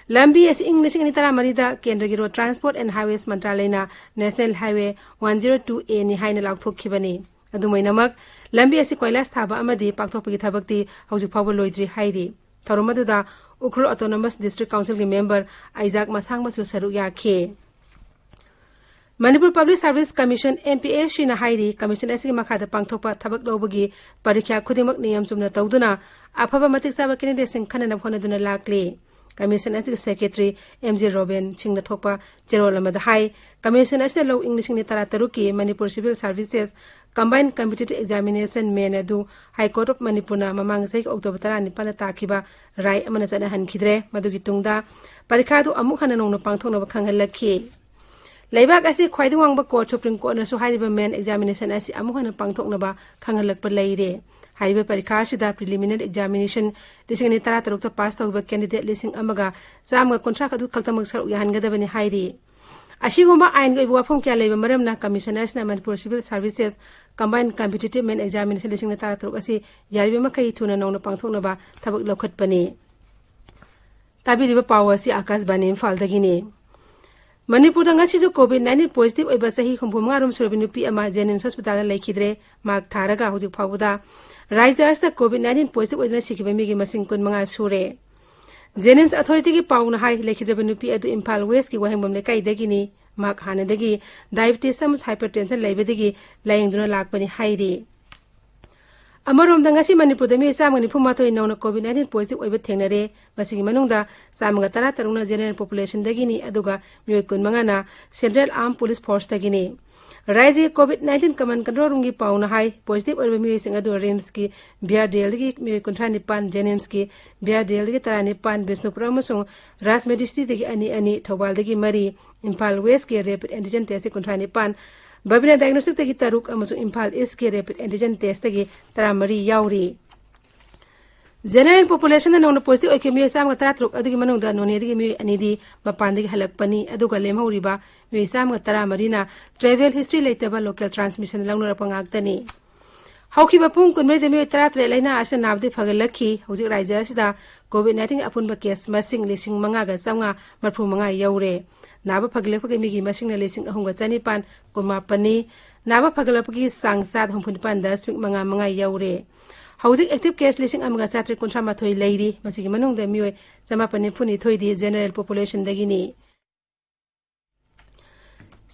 ꯂꯝꯕꯤ ꯑꯁꯤ ꯏꯪ ꯂꯤꯁꯤꯡ ꯑꯅꯤ ꯇꯔꯥꯃꯔꯤꯗ ꯀꯦꯟꯗ꯭ꯔꯒꯤ ꯔꯣꯗ ꯇ꯭ꯔꯥꯟꯁꯄꯣꯔꯠ ꯑꯦꯟ ꯍꯥꯏꯋꯦꯁ ꯃꯟꯇ꯭ꯔꯥꯂꯌꯅ national highway one zero two A ꯍꯥꯏꯅ ꯂꯥꯎꯊꯣꯛꯈꯤꯕꯅꯤ꯫ ꯑꯗꯨꯃꯥꯏꯅꯃꯛ ꯂꯝꯕꯤ ꯑꯁꯤ ꯀꯣꯏꯂꯥꯁ ꯊꯥꯕ ꯑꯃꯗꯤ ꯄꯥꯛꯊꯣꯛꯄꯒꯤ ꯊꯕꯛꯇꯤ ꯍꯧꯖꯤꯛ ꯐꯥꯎꯕ ꯂꯣꯏꯗ꯭ꯔꯤ ꯍꯥꯏꯔꯤ꯫ ꯊꯧꯔꯝ ꯑꯗꯨꯗ ꯎꯈ꯭ꯔꯨꯜ ꯑꯣꯇꯣꯅꯣꯃꯁ ꯗꯤꯁꯇ꯭ꯔꯤꯛ ꯀꯥꯎꯟꯁꯤꯜꯒꯤ ꯃꯦꯝꯕꯔ ꯑꯩꯖꯥꯛ ꯃꯁꯥꯡꯕꯁꯨ ꯁꯔꯨꯛ ꯌꯥꯈꯤ꯫ Manipur public service commission, M P S ꯁꯤꯅ ꯍꯥꯏꯔꯤ, ꯀꯃꯤꯁꯟ ꯑꯁꯤꯒꯤ ꯃꯈꯥꯗ ꯄꯥꯡꯊꯣꯛꯄ ꯊꯕꯛ ꯂꯧꯕꯒꯤ ꯄꯔꯤꯈ꯭ꯌꯥ ꯈꯨꯗꯤꯡꯃꯛ ꯅꯤꯌꯝ ꯆꯨꯝꯅ ꯇꯧꯗꯨꯅ ꯑꯐꯕ ꯃꯇꯤꯛ ꯆꯥꯕ ꯀꯦꯟꯗꯤꯗꯦꯠꯁꯤꯡ ꯈꯟꯅꯅꯕ ꯍꯣꯠꯅꯗꯨꯅ ꯂꯥꯛꯂꯤ꯫ ꯀꯃꯤꯁꯟ ꯑꯁꯤꯒꯤ ꯁꯦꯀ꯭ꯔꯦꯇꯔꯤ ꯑꯦꯝ ꯖꯦ ꯔꯣꯕꯤꯟ ꯁꯤꯡꯅ ꯊꯣꯛꯄ ꯆꯦꯔꯣꯜ ꯑꯃꯗ ꯍꯥꯏ, ꯀꯃꯤꯁꯟ ꯑꯁꯤꯅ ꯂꯧ ꯏꯪ ꯂꯤꯁꯤꯡ ꯑꯅꯤ ꯇꯔꯥꯇꯔꯨꯛꯀꯤ Manipur civil services combined competitive examination mains ꯑꯗꯨ ꯍꯥꯏ ꯀꯣꯔꯠ ꯑꯣꯐ ꯃꯅꯤꯄꯨꯔꯅ ꯃꯃꯥꯡ ꯆꯍꯤ ꯑꯣꯛꯇꯣꯕꯔ ꯇꯔꯥꯅꯤꯄꯥꯟꯗ ꯇꯥꯈꯤꯕ ꯔꯥꯏ ꯑꯃꯅ ꯆꯠꯅꯍꯟꯈꯤꯗ꯭ꯔꯦ꯫ ꯃꯗꯨꯒꯤ ꯇꯨꯡꯗ ꯄꯔꯤꯈꯥ ꯑꯗꯨ ꯑꯃꯨꯛ ꯍꯟꯅ ꯅꯧꯅ ꯄꯥꯡꯊꯣꯛꯅꯕ ꯈꯪꯍꯜꯂꯛꯈꯤ꯫ ꯂꯩꯕꯥꯛ ꯑꯁꯤ ꯈ꯭ꯋꯥꯏꯗꯒꯤ ꯋꯥꯡꯕ ꯀꯣꯔꯠ ꯁꯨꯄ꯭ꯔꯤꯝ ꯀꯣꯔꯠꯅꯁꯨ ꯍꯥꯏꯔꯤꯕ ꯃꯦꯟ ꯑꯦꯛꯖꯥꯃꯤꯅꯦꯁꯟ ꯑꯁꯤ ꯑꯃꯨꯛ ꯍꯟꯅ ꯄꯥꯡꯊꯣꯛꯅꯕ ꯈꯪꯍꯜꯂꯛꯄ ꯂꯩꯔꯦ꯫ ꯍꯥꯏꯔꯤꯕ ꯄꯔꯤꯈꯥ ꯑꯁꯤꯗ ꯄ꯭ꯔꯤꯂꯤꯃꯤꯅꯔꯤ ꯑꯦꯛꯖꯥꯃꯤꯅꯦꯁꯟ ꯂꯤꯁꯤꯡ ꯑꯅꯤ ꯇꯔꯥꯇꯔꯨꯛꯇ ꯄꯥꯁ ꯇꯧꯈꯤꯕ ꯀꯦꯟꯗꯤꯗꯦꯠ ꯂꯤꯁꯤꯡ ꯑꯃꯒ ꯆꯥꯝꯃꯒ ꯀꯨꯟꯊ꯭ꯔꯥ ꯑꯗꯨ ꯈꯛꯇꯃꯛ ꯁꯔꯨꯛ ꯌꯥꯍꯟꯒꯗꯕꯅꯤ ꯍꯥꯏꯔꯤ꯫ ꯑꯁꯤꯒꯨꯝꯕ ꯑꯥꯏꯟꯒꯤ ꯑꯣꯏꯕ ꯋꯥꯐꯝ ꯀꯌꯥ ꯂꯩꯕ ꯃꯔꯝꯅ ꯀꯃꯤꯁꯟ ꯑꯁꯤꯅ Manipur civil services combined competitive mains examination ꯂꯤꯁꯤꯡ ꯑꯅꯤ ꯇꯔꯥꯇꯔꯨꯛ ꯑꯁꯤ ꯌꯥꯔꯤꯕ ꯃꯈꯩ ꯊꯨꯅ ꯅꯧꯅ ꯄꯥꯡꯊꯣꯛꯅꯕ ꯊꯕꯛ ꯂꯧꯈꯠꯄꯅꯤ꯫ ꯇꯥꯕꯤꯔꯤꯕ ꯄꯥꯎ ꯑꯁꯤ ꯑꯥꯀꯥꯁꯕꯥꯅꯤ ꯏꯝꯐꯥꯜꯗꯒꯤꯅꯤ꯫ ꯃꯅꯤꯄꯨꯔꯗ ꯉꯁꯤꯁꯨ ꯀꯣꯚꯤꯗ ꯅꯥꯏꯟꯇꯤꯟ ꯄꯣꯖꯤꯇꯤꯚ ꯑꯣꯏꯕ ꯆꯍꯤ ꯍꯨꯝꯐꯨ ꯃꯉꯥ ꯔꯣꯝ ꯁꯨꯔꯕꯤ ꯅꯨꯄꯤ ꯑꯃ ꯖꯦꯅꯤꯝꯁ ꯍꯣꯁꯄꯤꯇꯥꯜꯗ ꯂꯩꯈꯤꯗ꯭ꯔꯦ꯫ ꯃꯍꯥꯛ ꯊꯥꯔꯒ ꯍꯧꯖꯤꯛ ꯐꯥꯎꯕꯗ ꯔꯥꯖ꯭ꯌ ꯑꯁꯤꯗ ꯀꯣꯚꯤꯗ ꯅꯥꯏꯟꯇꯤꯟ ꯄꯣꯖꯤꯇꯤꯚ ꯑꯣꯏꯗꯨꯅ ꯁꯤꯈꯤꯕ ꯃꯤꯒꯤ ꯃꯁꯤꯡ ꯀꯨꯟꯃꯉꯥ ꯁꯨꯔꯦ꯫ ꯖꯦꯅꯤꯝꯁ ꯑꯊꯣꯔꯤꯇꯤꯒꯤ ꯄꯥꯎꯅ ꯍꯥꯏ, ꯂꯩꯈꯤꯗ꯭ꯔꯕ ꯅꯨꯄꯤ ꯑꯗꯨ ꯏꯝꯐꯥꯜ ꯋꯦꯁꯀꯤ ꯋꯥꯍꯦꯡꯕꯝ ꯂꯩꯀꯥꯏꯗꯒꯤꯅꯤ꯫ ꯃꯍꯥꯛ ꯍꯥꯟꯅꯗꯒꯤ ꯗꯥꯏꯕꯤꯇꯤꯁ ꯑꯃꯁꯨꯡ ꯍꯥꯏꯄꯔꯇꯦꯟꯁꯟ ꯂꯩꯕꯗꯒꯤ ꯂꯥꯌꯦꯡꯗꯨꯅ ꯂꯥꯛꯄꯅꯤ ꯍꯥꯏꯔꯤ꯫ ꯑꯃꯔꯣꯝꯗ, ꯉꯁꯤ ꯃꯅꯤꯄꯨꯔꯗ ꯃꯤꯑꯣꯏ ꯆꯥꯝꯃꯒ ꯅꯤꯐꯨ ꯃꯥꯊꯣꯏ ꯅꯧꯅ ꯀꯣꯚꯤꯗ ꯅꯥꯏꯟꯇꯤꯟ ꯄꯣꯖꯤꯇꯤꯚ ꯑꯣꯏꯕ ꯊꯦꯡꯅꯔꯦ꯫ ꯃꯁꯤꯒꯤ ꯃꯅꯨꯡꯗ ꯆꯥꯝꯃꯒ ꯇꯔꯥ ꯇꯔꯨꯛꯅ ꯖꯦꯅꯔꯦꯜ ꯄꯣꯄꯨꯂꯦꯁꯟꯗꯒꯤꯅꯤ, ꯑꯗꯨꯒ ꯃꯤꯑꯣꯏ ꯀꯨꯟꯃꯉꯥꯅ ꯁꯦꯟꯇ꯭ꯔꯦꯜ ꯑꯥꯔꯝ ꯄꯨꯂꯤꯁ ꯐꯣꯔꯁꯇꯒꯤꯅꯤ꯫ ꯔꯥꯖ꯭ꯌꯒꯤ ꯀꯣꯚꯤꯗ ꯅꯥꯏꯟꯇꯤꯟ ꯀꯃꯥꯟ ꯀꯟꯇ꯭ꯔꯣꯜ ꯔꯨꯝꯒꯤ ꯄꯥꯎꯅ ꯍꯥꯏ, ꯄꯣꯖꯤꯇꯤꯚ ꯑꯣꯏꯔꯕ ꯃꯤꯑꯣꯏꯁꯤꯡ ꯑꯗꯨ ꯔꯤꯝꯁꯀꯤ ꯕꯤ ꯑꯥꯔ ꯗꯤ ꯑꯦꯜꯗꯒꯤ ꯃꯤꯑꯣꯏ ꯀꯨꯟꯊ꯭ꯔꯥ ꯅꯤꯄꯥꯟ, ꯖꯦꯅꯤꯝꯁꯀꯤ ꯕꯤ ꯑꯥꯔ ꯗꯤ ꯑꯦꯜꯗꯒꯤ ꯇꯔꯥ ꯅꯤꯄꯥꯟ, ꯕꯤꯁꯅꯨꯄꯨꯔ ꯑꯃꯁꯨꯡ ꯔꯥꯖꯃꯦꯗꯤꯁꯤꯇꯤꯗꯒꯤ ꯑꯅꯤ ꯑꯅꯤ, ꯊꯧꯕꯥꯜꯗꯒꯤ ꯃꯔꯤ, ꯏꯝꯐꯥꯜ ꯋꯦꯁꯀꯤ ꯔꯦꯄꯤꯗ ꯑꯦꯟꯇꯤꯖꯦꯟ ꯇꯦꯁꯇꯤ ꯀꯨꯟꯊ꯭ꯔꯥ ꯅꯤꯄꯥꯟ, ꯕꯕꯤꯅꯥ ꯗꯥꯏꯒꯅꯣꯁꯇꯤꯛꯇꯒꯤ ꯇꯔꯨꯛ ꯑꯃꯁꯨꯡ ꯏꯝꯐꯥꯜ ꯏꯁꯀꯤ ꯔꯦꯄꯤꯗ ꯑꯦꯟꯇꯤꯖꯦꯟ ꯇꯦꯁꯇꯒꯤ ꯇꯔꯥꯃꯔꯤ ꯌꯥꯎꯔꯤ꯫ General populationꯗ ꯅꯧꯅ positive ꯑꯣꯏꯈꯤꯕ ꯃꯤꯑꯣꯏ ꯆꯥꯝꯃꯒ ꯇꯔꯥꯇꯔꯨꯛ ꯑꯗꯨꯒꯤ ꯃꯅꯨꯡꯗ ꯅꯣꯅꯦꯗꯒꯤ ꯃꯤꯑꯣꯏ ꯑꯅꯤꯗꯤ ꯃꯄꯥꯟꯗꯒꯤ ꯍꯜꯂꯛꯄꯅꯤ, ꯑꯗꯨꯒ ꯂꯦꯝꯍꯧꯔꯤꯕ ꯃꯤꯑꯣꯏ ꯆꯥꯝꯃꯒ ꯇꯔꯥꯃꯔꯤꯅ travel history ꯂꯩꯇꯕ local transmission ꯂꯧꯅꯔꯛꯄ ꯉꯥꯛꯇꯅꯤ꯫ ꯍꯧꯈꯤꯕ ꯄꯨꯡ ꯀꯨꯟꯃꯔꯤꯗ ꯃꯤꯑꯣꯏ ꯇꯔꯥꯇꯔꯦꯠ ꯂꯥꯏꯅꯥ ꯑꯁꯤꯅ ꯅꯥꯕꯗꯒꯤ ꯐꯒꯠꯂꯛꯈꯤ꯫ ꯍꯧꯖꯤꯛ ꯔꯥꯖ꯭ꯌ ꯑꯁꯤꯗ COVID nineteen ꯑꯄꯨꯟꯕ case ꯃꯁꯤꯡ ꯂꯤꯁꯤꯡ ꯃꯉꯥꯒ ꯆꯥꯝꯃꯉꯥ ꯃꯔꯤꯐꯨ ꯃꯉꯥ ꯌꯧꯔꯦ꯫ ꯅꯥꯕ ꯐꯒꯠꯂꯛꯄꯒꯤ ꯃꯤꯒꯤ ꯃꯁꯤꯡꯅ ꯂꯤꯁꯤꯡ ꯑꯍꯨꯝꯒ ꯆꯅꯤꯄꯥꯟ ꯀꯨꯟꯃꯥꯄꯟꯅꯤ꯫ ꯅꯥꯕ ꯐꯒꯠꯂꯛꯄꯒꯤ ꯆꯥꯡ ꯆꯥꯗ ꯍꯨꯝꯐꯨ ꯅꯤꯄꯥꯟ ꯗꯁꯃꯤꯛ ꯃꯉꯥ ꯃꯉꯥ ꯌꯧꯔꯦ꯫ ꯍꯧꯖꯤꯛ active case ꯂꯤꯁꯤꯡ ꯑꯃꯒ ꯆꯥꯇ꯭ꯔꯦꯠ ꯀꯨꯟꯊ꯭ꯔꯥ ꯃꯥꯊꯣꯏ ꯂꯩꯔꯤ꯫ ꯃꯁꯤꯒꯤ ꯃꯅꯨꯡꯗ ꯃꯤꯑꯣꯏ ꯆꯃꯥꯄꯟ ꯅꯤꯐꯨ ꯅꯤꯊꯣꯏꯗꯤ general populationꯗꯒꯤꯅꯤ꯫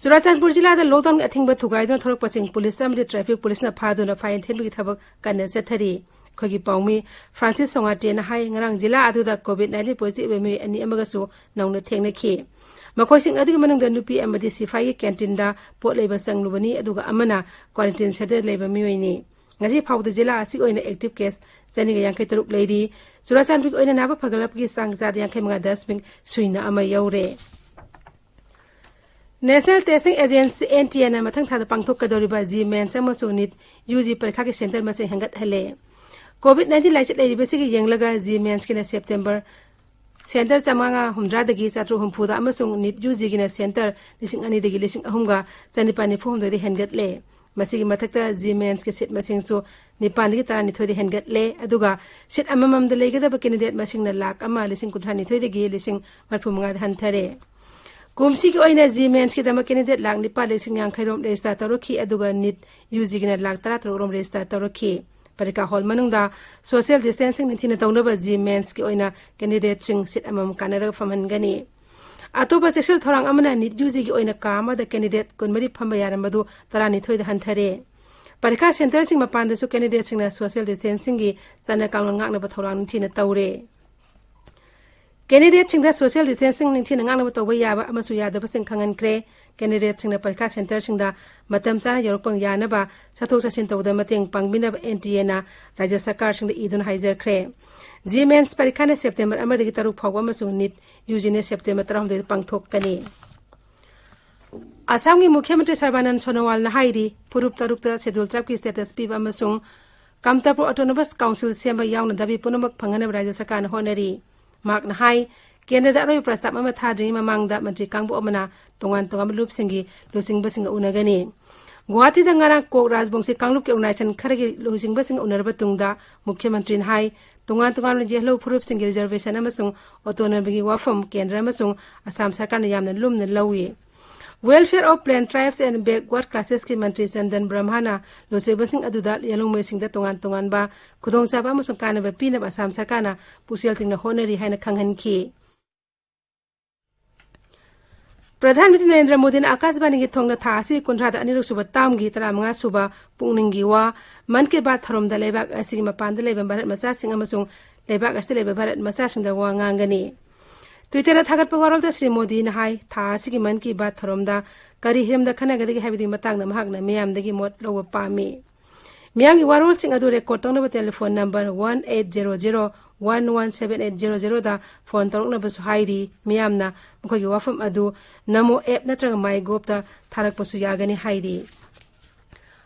ꯆꯨꯔꯥꯆꯥꯟꯄꯨꯔ ꯖꯤꯂꯥꯗ lockdownꯒꯤ ꯑꯊꯤꯡꯕ ꯊꯨꯒꯥꯏꯗꯨꯅ ꯊꯣꯔꯛꯄꯁꯤꯡ ꯄꯨꯂꯤꯁ ꯑꯃꯗꯤ traffic ꯄꯨꯂꯤꯁꯅ ꯐꯥꯗꯨꯅ fine ꯊꯤꯍꯟꯕꯒꯤ ꯊꯕꯛ ꯀꯟꯅ ꯆꯠꯊꯔꯤ꯫ ꯑꯩꯈꯣꯏꯒꯤ ꯄꯥꯎꯃꯤ ꯐ꯭ꯔꯥꯟꯁꯤꯁ ꯁꯣꯉꯥꯇꯦꯅ ꯍꯥꯏ, ꯉꯔꯥꯡ ꯖꯤꯂꯥ ꯑꯗꯨꯗ COVID nineteen positive ꯑꯣꯏꯕ ꯃꯤꯑꯣꯏ ꯑꯅꯤ ꯑꯃꯒꯁꯨ ꯅꯧꯅ ꯊꯦꯡꯅꯈꯤ꯫ ꯃꯈꯣꯏꯁꯤꯡ ꯑꯗꯨꯒꯤ ꯃꯅꯨꯡꯗ ꯅꯨꯄꯤ ꯑꯃꯗꯤ ꯁꯤꯐꯥꯏꯒꯤ canteen ꯗ ꯄꯣꯠ ꯂꯩꯕ ꯆꯪꯂꯨꯕꯅꯤ, ꯑꯗꯨꯒ ꯑꯃꯅ quarantine centre ꯗ ꯂꯩꯕ ꯃꯤꯑꯣꯏꯅꯤ꯫ ꯉꯁꯤ ꯐꯥꯎꯕꯗ ꯖꯤꯂꯥ ꯑꯁꯤꯒꯤ ꯑꯣꯏꯅ active case ꯆꯅꯤꯒ ꯌꯥꯡꯈꯩ ꯇꯔꯨꯛ ꯂꯩꯔꯤ꯫ ꯆꯨꯔꯥꯆꯥꯟꯄꯨꯔꯒꯤ ꯑꯣꯏꯅ ꯅꯥꯕ ꯐꯒꯠꯂꯛꯄꯒꯤ ꯆꯥꯡ ꯆꯥꯗ ꯌꯥꯡꯈꯩ ꯃꯉꯥ ꯗꯁꯃꯤꯛ ꯁꯨꯏꯅ ꯑꯃ ꯌꯧꯔꯦ꯫ National Testing Agency, N T A ꯅ ꯃꯊꯪ ꯊꯥꯗ ꯄꯥꯡꯊꯣꯛꯀꯗꯧꯔꯤꯕ JEE Mains ꯑꯃꯁꯨꯡ NEET UG ꯄꯔꯤꯈꯥꯒꯤ centre ꯃꯁꯤꯡ ꯍꯦꯟꯒꯠꯍꯜꯂꯦ꯫ COVID nineteen ꯂꯥꯏꯆꯠ ꯂꯩꯔꯤꯕꯁꯤꯒꯤ ꯌꯦꯡꯂꯒ JEE Mains ꯀꯤꯅ September centre ꯆꯥꯝꯃꯉꯥ ꯍꯨꯝꯗ꯭ꯔꯥꯗꯒꯤ ꯆꯥꯇ꯭ꯔꯨꯛ ꯍꯨꯝꯐꯨꯗ ꯑꯃꯁꯨꯡ NEET UG ꯒꯤꯅ centre ꯂꯤꯁꯤꯡ ꯑꯅꯤꯗꯒꯤ ꯂꯤꯁꯤꯡ ꯑꯍꯨꯝꯒ ꯆꯅꯤꯄꯥꯟ ꯅꯤꯐꯨ ꯍꯨꯝꯗꯣꯏꯗ ꯍꯦꯟꯒꯠꯂꯦ꯫ ꯃꯁꯤꯒꯤ ꯃꯊꯛꯇ JEE Mains ꯀꯤ seat ꯃꯁꯤꯡꯁꯨ ꯅꯤꯄꯥꯟꯗꯒꯤ ꯇꯔꯥꯅꯤꯊꯣꯏꯗ ꯍꯦꯟꯒꯠꯂꯦ, ꯑꯗꯨꯒ seat ꯑꯃꯃꯝꯗ ꯂꯩꯒꯗꯕ candidate ꯃꯁꯤꯡꯅ ꯂꯥꯈ ꯑꯃ ꯂꯤꯁꯤꯡ ꯀꯨꯟꯊ꯭ꯔꯥ ꯅꯤꯊꯣꯏꯗꯒꯤ ꯂꯤꯁꯤꯡ ꯃꯔꯤꯐꯨ ꯃꯉꯥꯗ ꯍꯟꯊꯔꯦ꯫ ꯀꯨꯝꯁꯤꯒꯤ ꯑꯣꯏꯅ JEE Mains ꯀꯤꯗꯃꯛ candidate ꯂꯥꯈ ꯅꯤꯄꯥꯟ ꯂꯤꯁꯤꯡ ꯌꯥꯡꯈꯩ ꯔꯣꯝ register ꯇꯧꯔꯛꯈꯤ, ꯑꯗꯨꯒ NEET UG ꯒꯤꯅ ꯂꯥꯈ ꯇꯔꯥꯇꯔꯨꯛ ꯔꯣꯝ register ꯇꯧꯔꯛꯈꯤ꯫ ꯄꯔꯤꯈꯥ hall ꯃꯅꯨꯡꯗ social distancing ꯅꯤꯡꯊꯤꯅ ꯇꯧꯅꯕ JEE Mains ꯀꯤ ꯑꯣꯏꯅ candidate ꯁꯤꯡ seat ꯑꯃꯃꯝ ꯀꯥꯟꯅꯔꯒ ꯐꯝꯍꯟꯒꯅꯤ꯫ ꯑꯇꯣꯞꯄ ꯆꯦꯛꯁꯤꯜ ꯊꯧꯔꯥꯡ ꯑꯃꯅ NEET UG ꯒꯤ ꯑꯣꯏꯅ ꯀꯥ ꯑꯃꯗ candidate ꯀꯨꯟꯃꯔꯤ ꯐꯝꯕ ꯌꯥꯔꯝꯕꯗꯨ ꯇꯔꯥꯅꯤꯊꯣꯏꯗ ꯍꯟꯊꯔꯦ꯫ ꯄꯔꯤꯈꯥ centre ꯁꯤꯡ ꯃꯄꯥꯟꯗꯁꯨ candidate ꯁꯤꯡꯅ social distancing ꯒꯤ ꯆꯠꯅ ꯀꯥꯡꯂꯣꯟ ꯉꯥꯛꯅꯕ ꯊꯧꯔꯥꯡ ꯅꯤꯡꯊꯤꯅ ꯇꯧꯔꯦ꯫ Candidate ꯁꯤꯡꯗ social distancing ꯅꯤꯡꯊꯤꯅ ꯉꯥꯛꯅꯕ ꯇꯧꯕ ꯌꯥꯕ ꯑꯃꯁꯨꯡ ꯌꯥꯗꯕꯁꯤꯡ ꯈꯪꯍꯟꯈ꯭ꯔꯦ꯫ Candidate ꯁꯤꯡꯅ ꯄꯔꯤꯈꯥ centre ꯁꯤꯡꯗ ꯃꯇꯝ ꯆꯥꯅ ꯌꯧꯔꯛꯄ ꯌꯥꯅꯕ ꯆꯠꯊꯣꯛ ꯆꯠꯁꯤꯟ ꯇꯧꯕꯗ ꯃꯇꯦꯡ ꯄꯥꯡꯕꯤꯅꯕ N T A ꯅ ꯔꯥꯖ꯭ꯌ ꯁꯔꯀꯥꯔꯁꯤꯡꯗ ꯏꯗꯨꯅ ꯍꯥꯏꯖꯈ꯭ꯔꯦ꯫ JEE Mains ꯄꯔꯤꯈꯥꯅ September ꯑꯃꯗꯒꯤ ꯇꯔꯨꯛ ꯐꯥꯎꯕ ꯑꯃꯁꯨꯡ NEET UG ꯅ September ꯇꯔꯥꯍꯨꯝꯗꯣꯏꯗ ꯄꯥꯡꯊꯣꯛꯀꯅꯤ꯫ ꯑꯁꯥꯝꯒꯤ ꯃꯨꯈ꯭ꯌ ꯃꯟꯇ꯭ꯔꯤ ꯁꯔꯕꯥꯅꯟꯗ ꯁꯣꯅꯣꯋꯥꯜꯅ ꯍꯥꯏꯔꯤ, ꯐꯨꯔꯨꯞ ꯇꯔꯨꯛꯇ Schedule tribe ꯀꯤ status ꯄꯤꯕ ꯑꯃꯁꯨꯡ ꯀꯥꯝꯇꯥꯄꯨꯔ ꯑꯣꯇꯣꯅꯣꯃꯁ ꯀꯥꯎꯟꯁꯤꯜ ꯁꯦꯝꯕ ꯌꯥꯎꯅ ꯗꯥꯕꯤ ꯄꯨꯝꯅꯃꯛ ꯐꯪꯍꯟꯅꯕ ꯔꯥꯖ꯭ꯌ ꯁꯔꯀꯥꯔꯅ ꯍꯣꯠꯅꯔꯤ꯫ ꯃꯍꯥꯛꯅ ꯍꯥꯏ, ꯀꯦꯟꯗ꯭ꯔꯗ ꯑꯔꯣꯏꯕ ꯄ꯭ꯔꯁꯇꯥꯕ ꯑꯃ ꯊꯥꯗ꯭ꯔꯤꯉꯩ ꯃꯃꯥꯡꯗ ꯃꯟꯇ꯭ꯔꯤ ꯀꯥꯡꯕꯨ ꯑꯃꯅ ꯇꯣꯉꯥꯟ ꯇꯣꯉꯥꯟꯕ ꯂꯨꯞꯁꯤꯡꯒꯤ ꯂꯨꯆꯤꯡꯕꯁꯤꯡꯒ ꯎꯅꯒꯅꯤ꯫ ꯒꯨꯋꯥꯍꯥꯇꯤꯗ ꯉꯔꯥꯡ ꯀꯣꯛ ꯔꯥꯖꯕꯣꯡꯁꯤ ꯀꯥꯡꯂꯨꯞꯀꯤ ꯑꯣꯔꯒꯅꯥꯏꯖꯦꯁꯟ ꯈꯔꯒꯤ ꯂꯨꯆꯤꯡꯕꯁꯤꯡꯒ ꯎꯅꯔꯕ ꯇꯨꯡꯗ ꯃꯨꯈ꯭ꯌ ꯃꯟꯇ꯭ꯔꯤꯅ ꯍꯥꯏ, ꯇꯣꯉꯥꯟ ꯇꯣꯉꯥꯟꯕ ꯌꯦꯜꯍꯧ ꯐꯨꯔꯨꯞꯁꯤꯡꯒꯤ ꯔꯤꯖꯔꯕꯦꯁꯟ ꯑꯃꯁꯨꯡ ꯑꯣꯇꯣꯅꯣꯃꯤꯒꯤ ꯋꯥꯐꯝ ꯀꯦꯟꯗ꯭ꯔ ꯑꯃꯁꯨꯡ ꯑꯁꯥꯝ ꯁꯔꯀꯥꯔꯅ ꯌꯥꯝꯅ ꯂꯨꯝꯅ ꯂꯧꯏ꯫ Welfare of Plain Tribes and Backward Classesꯀꯤ ꯃꯟꯇ꯭ꯔꯤ ꯆꯟꯗꯟ ꯕ꯭ꯔꯍꯃꯅ ꯂꯨꯆꯤꯡꯕꯁꯤꯡ ꯑꯗꯨꯗ ꯌꯦꯜꯍꯧꯃꯤꯁꯤꯡꯗ ꯇꯣꯉꯥꯟ ꯇꯣꯉꯥꯟꯕ ꯈꯨꯗꯣꯡꯆꯥꯕ ꯑꯃꯁꯨꯡ ꯀꯥꯟꯅꯕ ꯄꯤꯅꯕ ꯑꯁꯥꯝ ꯁꯔꯀꯥꯔꯅ ꯄꯨꯛꯆꯦꯜ ꯇꯤꯡꯅ ꯍꯣꯠꯅꯔꯤ ꯍꯥꯏꯅ ꯈꯪꯍꯟꯈꯤ꯫ ꯄ꯭ꯔꯙꯥꯟ ꯃꯟꯇ꯭ꯔꯤ ꯅꯔꯦꯟꯗ꯭ꯔ ꯃꯣꯗꯤꯅ ꯑꯀꯥꯁꯕꯥꯅꯤꯒꯤ ꯊꯣꯡꯅ ꯊꯥ ꯑꯁꯤꯒꯤ ꯀꯨꯟꯊ꯭ꯔꯥꯗ ꯑꯅꯤꯔꯛ ꯁꯨꯕ ꯇꯥꯝꯒꯤ ꯇꯔꯥꯃꯉꯥ ꯁꯨꯕ ꯄꯨꯛꯅꯤꯡꯒꯤ ꯋꯥ ꯃꯟ ꯀꯤ ꯕꯥꯠ ꯊꯧꯔꯝꯗ ꯂꯩꯕꯥꯛ ꯑꯁꯤꯒꯤ ꯃꯄꯥꯟꯗ ꯂꯩꯕ ꯚꯥꯔꯠ ꯃꯆꯥꯁꯤꯡ ꯑꯃꯁꯨꯡ ꯂꯩꯕꯥꯛ ꯑꯁꯤꯗ ꯂꯩꯕ ꯚꯥꯔꯠ ꯃꯆꯥꯁꯤꯡꯗ ꯋꯥ ꯉꯥꯡꯒꯅꯤ꯫ Twitterꯗ ꯊꯥꯒꯠꯄ ꯋꯥꯔꯣꯜꯗ ꯁ꯭ꯔꯤ ꯃꯣꯗꯤꯅ ꯍꯥꯏ, ꯊꯥ ꯑꯁꯤꯒꯤ ꯃꯟ ꯀꯤ ꯕꯥꯠ ꯊꯧꯔꯝꯗ ꯀꯔꯤ ꯍꯤꯔꯝꯗ ꯈꯟꯅꯒꯗꯒꯦ ꯍꯥꯏꯕꯗꯨꯒꯤ ꯃꯇꯥꯡꯗ ꯃꯍꯥꯛꯅ ꯃꯤꯌꯥꯝꯗꯒꯤ ꯃꯣꯠ ꯂꯧꯕ ꯄꯥꯝꯃꯤ꯫ ꯃꯤꯌꯥꯝꯒꯤ ꯋꯥꯔꯣꯜꯁꯤꯡ ꯑꯗꯨ ꯔꯦꯀꯣꯔꯗ ꯇꯧꯅꯕ telephone number one eight zero zero one one seven eight zero zeroꯗ ꯐꯣꯟ ꯇꯧꯔꯛꯅꯕꯁꯨ ꯍꯥꯏꯔꯤ꯫ ꯃꯤꯌꯥꯝꯅ ꯃꯈꯣꯏꯒꯤ ꯋꯥꯐꯝ ꯑꯗꯨ ꯅꯃꯣ ꯑꯦꯞ ꯅꯠꯇ꯭ꯔꯒ ꯃꯥꯏ ꯒꯣꯞꯇ ꯊꯥꯔꯛꯄꯁꯨ ꯌꯥꯒꯅꯤ ꯍꯥꯏꯔꯤ꯫